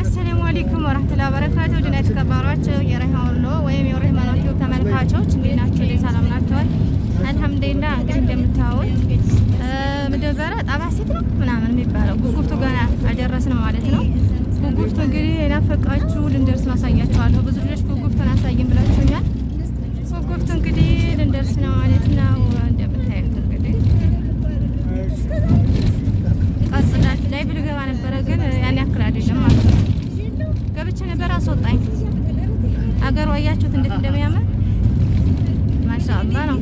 السلام عليكم ورحمة الله وبركاته። ድና የተከበሯቸው የረህማ ወሎ ወይም የረህማ ዩቲዩብ ተመልካቾች እንዴት ናቸው? ሰላም ናቸዋል? الحمد لله። እንግዲህ እንደምታዩት ምደበረ ጣባ ሴት ነው ምናምን የሚባለው ጉጉፍቱ ገና አልደረስንም ማለት ነው። ጉጉፍቱ እንግዲህ የናፈቃችሁ ልንደርስ ነው፣ አሳያችኋለሁ። ብዙ ልጆች ጉጉፍቱን አሳይን ብላችሁኛል። ጉጉፍቱ እንግዲህ ልንደርስ ነው ማለት ነው። እንደምታዩት እንግዲህ ቀጽላችሁ ላይ ብልገባ ነበረ ግን ያን ያክል አይደለም ማለት ነው። ገብቼ ነበር አስወጣኝ። አገሩ አያችሁት እንዴት እንደሚያምር ማሻአላህ ነው።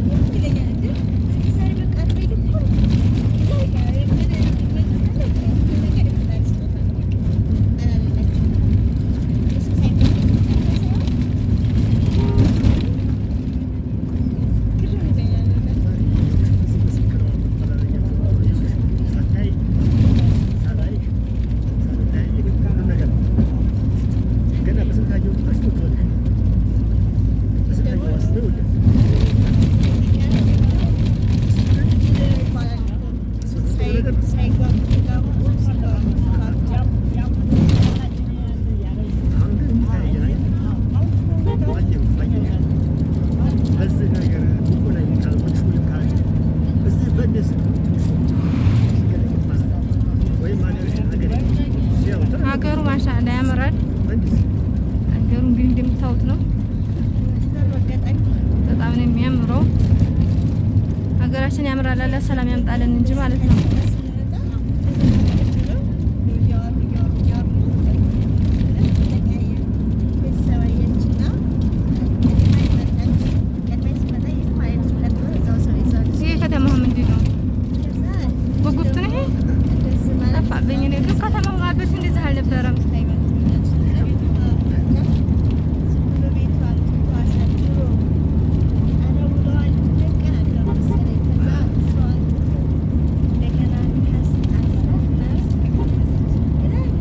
ሀገሩ ማሻአላ ያምራል። ሀገሩ እንግዲህ እንደምታዩት ነው። በጣም ነው የሚያምረው። ሀገራችን ያምራል። አለ ሰላም ያምጣልን እንጂ ማለት ነው። ይሄ ከተማው ምንድን ነው? ጉጉፍቱ ነው ይሄ። ጠፋብኝ። እኔ ግን ከተማው በፊት እንደዚህ አልነበረም።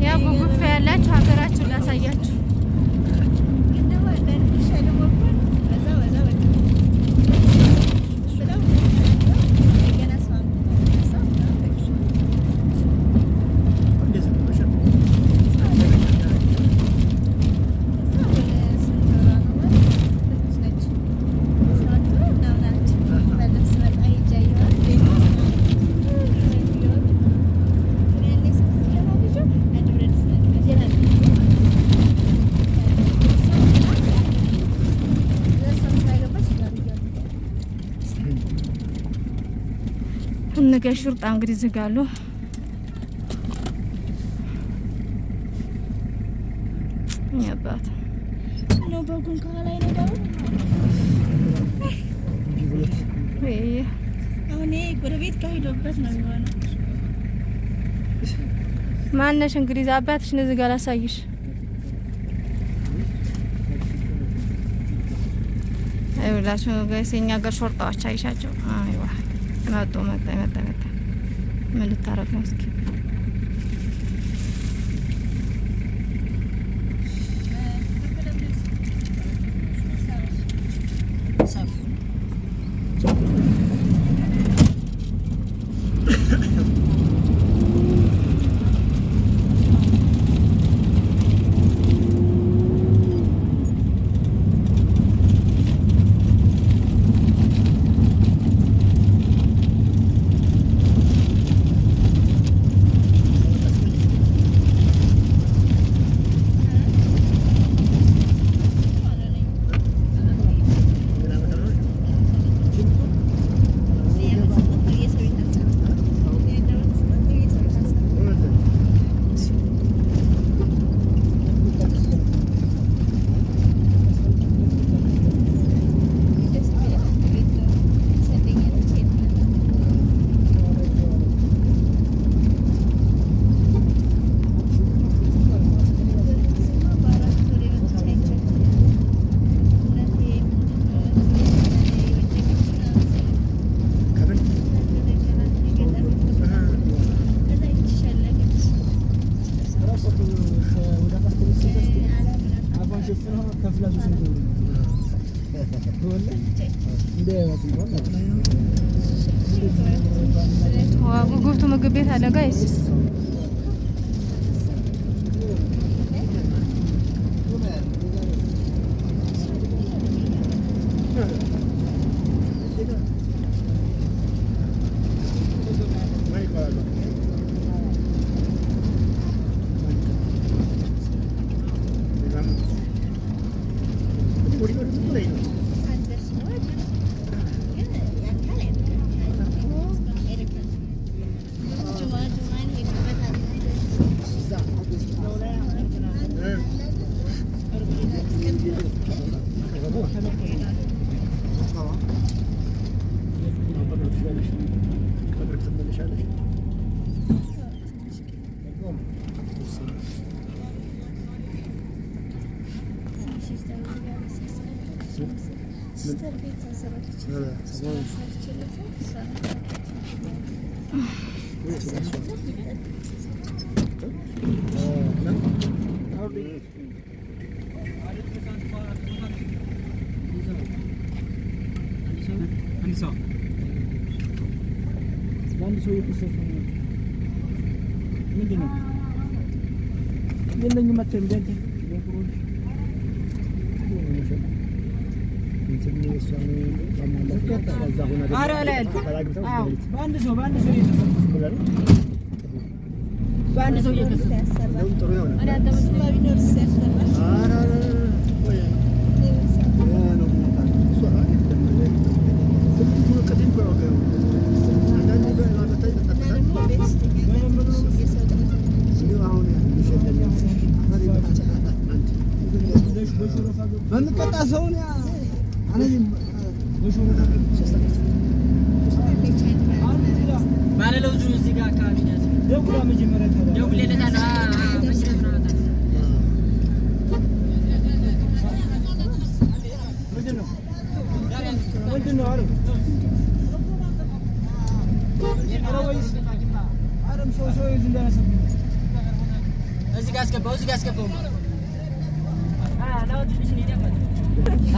ያው ጉጉፍቱ ያላችሁ ሀገራችሁን ላሳያችሁ። ነገ شرطة እንግዲህ ዝጋሉ። ያባት ነው በጉን ከኋላ ይነዳው። አሁን ጎረቤት ጋር ሄዶበት ነው የሚሆነው። ማነሽ እንግዲህ አባትሽን እዚህ ጋር ላሳይሽ። አይውላችሁ guys የኛ ሀገር شرطة ዎች አይሻቸው። አይዋ መጡ መጣ መጣ መጣ። ምን ልታረግ ነው እስኪ? ጉጉፍቱ ምግብ ቤት አለ guys።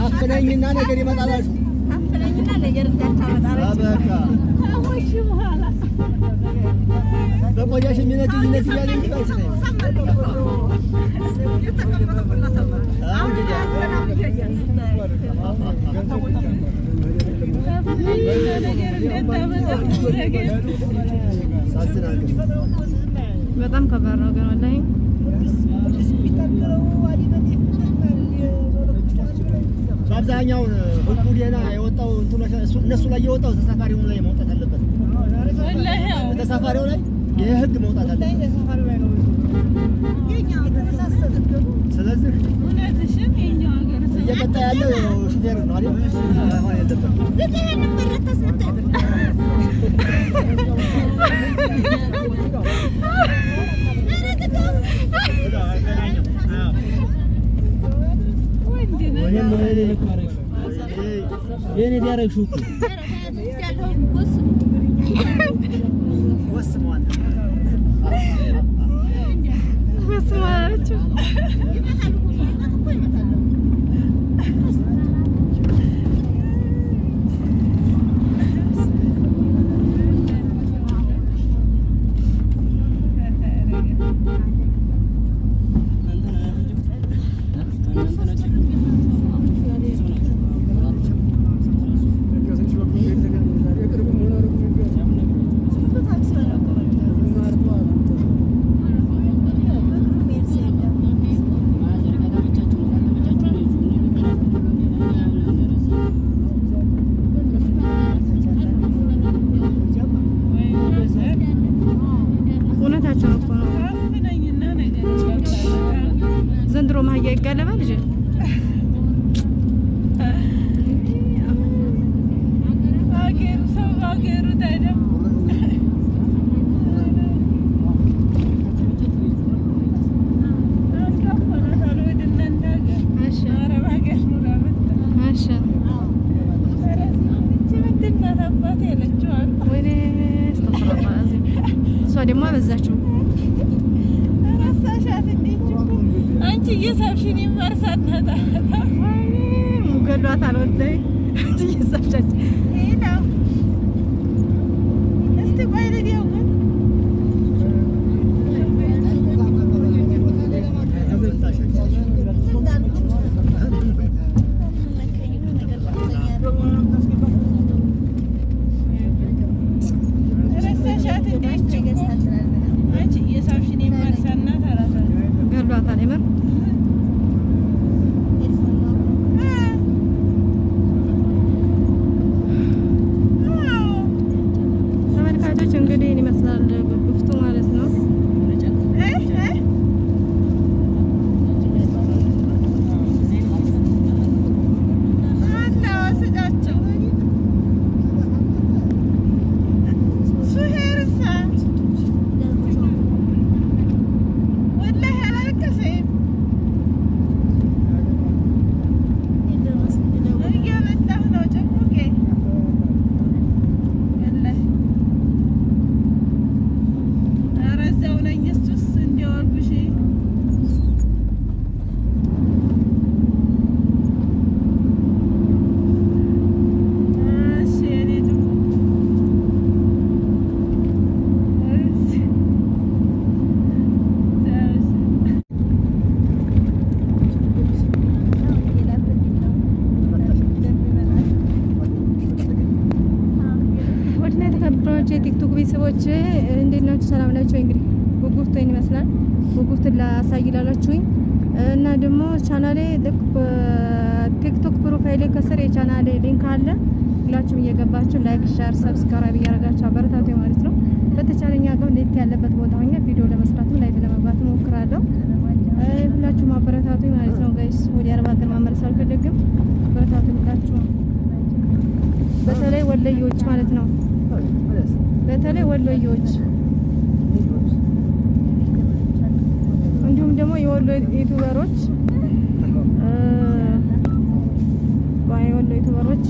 አፍነኝና ነገር ይመጣላችሁ። አፍነኝና ነገር እንዳታመጣላችሁ። በቆዳሽ የሚነድ ይነት እያለ እንጂ አይስለኝ። በጣም ከባድ ነው ግን ወላሂ በአብዛኛው ህጉ ደህና የወጣው እነሱ ላይ የወጣው ተሳፋሪው ላይ መውጣት አለበት። ተሳፋሪው ላይ ይሄ ህግ መውጣት አለበት። ስለዚህ እየቀጣ ያለው ሹፌር ነው አይደል? አሁን ያለበት እውነታቸው እኮ ነው። ዘንድሮ ማህያ ይጋለባል ልጅ እሷ ደግሞ አበዛችው። አንቺ እየሳብሽን መርሳት ገሏታል። ወላሂ አንቺ እየሳብሻች እስቲ ቆይ ልደውል። ረሳሻት እንዴ? አንቺ እየሳብሽን መርሳት ናት አላታለሁ። ገሏታል። የምር ተመልካቾች እንግዲህ ይህን ይመስላል። ውዶቼ እንዴት ናችሁ? ሰላም ናችሁ? እንግዲህ ጉጉፍቶ ይመስላል። ጉጉፍትን ላሳይ ላላችሁኝ እና ደግሞ ቻናሌ ልክ ቲክቶክ profile ኤ ከስር የቻናሌ link አለ። ሁላችሁም እየገባችሁ like፣ share፣ subscribe እያደረጋችሁ አበረታቱ ማለት ነው። በተቻለኝ አቅም እንዴት ያለበት ቦታ ሆኜ ቪዲዮ ለመስራትም live ለመግባት እሞክራለሁ። ሁላችሁም አበረታቱ ማለት ነው guys። ወደ አረብ ሀገር መመለስ አልፈልግም። አበረታቱ ሁላችሁም፣ በተለይ ወሎዬዎች ማለት ነው። በተለይ ወሎዬዎች እንዲሁም ደግሞ የወሎ ዩቱበሮች፣ የወሎ ዩቱበሮች